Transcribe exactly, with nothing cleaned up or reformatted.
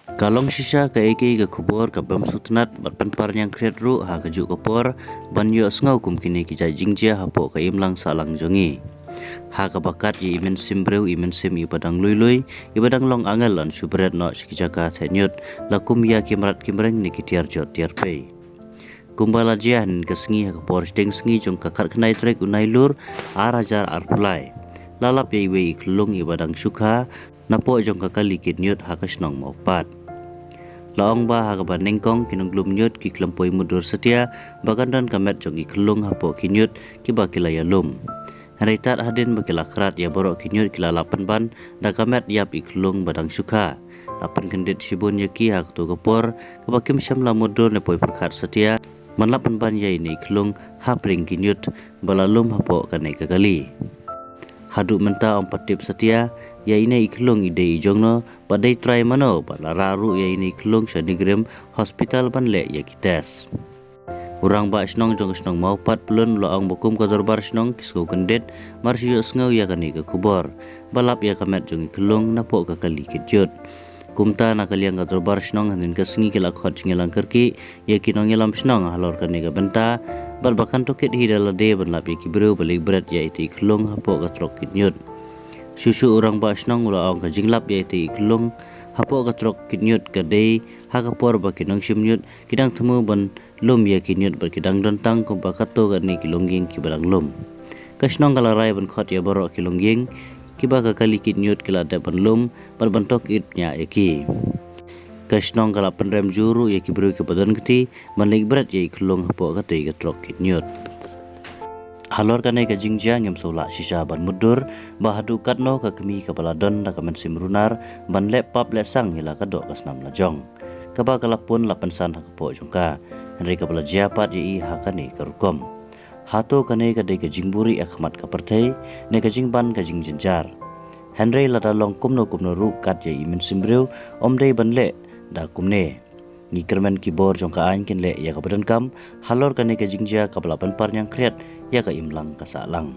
Ka long shisha kaei kaei ka khubor kaba sngewtynnat bad pynpar ñiangkhriat ruh ha kajuh ka por ban ïohsngew kum kine ki jait jingjia hapoh ka imlang sahlang jong ngi. Ha kaba kat ïa i mynsiem briew, i mynsiem iba dang lui lui, iba dang long angel yn shu bret noh sha ki jaka theh ñiut, la kum ïa ki mrad ki mreng ne ki tiar jot tiar pei. Kumba la jia hynnin ka sngi ha ka por shiteng sngi jong ka khatkhyndai tarik u Nailur ar hajar arphew lai, la lap ïa iwei i khyllung iba dang shu kha napoh jong ka kali kit ñiut ha ka shnong Mawpat. La ong ba ha kaba nyngkong ki nonglum ñiut ki khlem poi mutdur satia ba kan don ka met jong i khyllung hapoh ki ñiut kiba ki la ïalum. Hynrei tad hadien ba ki la krat ïa baroh ki ñiut ki la lah pynban da ka met ïap i khyllung ba dang shu kha. La pynkyndit shibun ïa ki ha kato ka por kaba kim shym la mutdur ne poi pyrkhat satia ban lah pynban ïa ine i khyllung hapdeng ki ñiut ba la lum hapoh kane ka kali. Haduh mynta ym pat tip satia ïa ine i khyllung i dei i jong no bad dei trai mano bad la rah ruh ïa ine i khyllung sha NEIGRIHMS Hospital ban leh ïa ki test. U rangbah shnong jong ka shnong Mawpat Pyllun u la ong ba kum ka dorbar shnong ki sngewkyndit mar shu ïohsngew ïa kane ka khubor ba lap ïa ka met jong i khyllung napoh ka kali kit ñiut. Kumta na ka liang ka dorbar shnong hynnin ka sngi ki la khot jingïalang kyrkieh ïa ki nongïalam shnong halor kane ka bynta bad ba kan tohkit hi da lade ban lap ïa ki briew ba leit bret ïa ite i khyllung hapoh ka trok kit ñiut. Shuh shuh u rangbah shnong u la ong ka jinglap ïa ite i khyllung hapoh ka trok kit ñiut ka dei ha ka por ba ki nongshim ñiut ki dang thmu ban lum ïa ki ñiut bad ki dang don tang kumba katto katne ki longïing kiba dang lum. Ka shnong ka la rai ban khot ïa baroh ki longïing kiba ka kali kit ñiut ki la dep ban lum bad ban tohkit ñiah ïa ki. Ka shnong ka la pynrem jur ruh ïa ki briew kiba don kti ban leit bret ïa i khyllung hapoh katei ka trok kit ñiut. Halor kane ka jingjia ngim sngewlah shisha ban mutdur ba haduh katno ka kmie kaba la don da ka mynsiem runar ban leh pap leh sang ïa la ka doh ka snam la jong. Kaba ka la pun la pynsan ha ka poh jong ka, hynrei kaba la jia pat ïa i ha kane ka rukom. Hato kane ka dei ka jingbuhrieh ha khmat ka pyrthei ne ka jingban ka jingjynjar? Hynrei lada long kumno kumno ruh kat ïa i mynsiem briew ym dei ban leh da kumne. Ngi kyrmen ki bor jong ka aiñ kin leh ïa kaba donkam halor kane ka jingjia kaba la pynpar ñiangkhriat ïa ka imlang ka sahlang.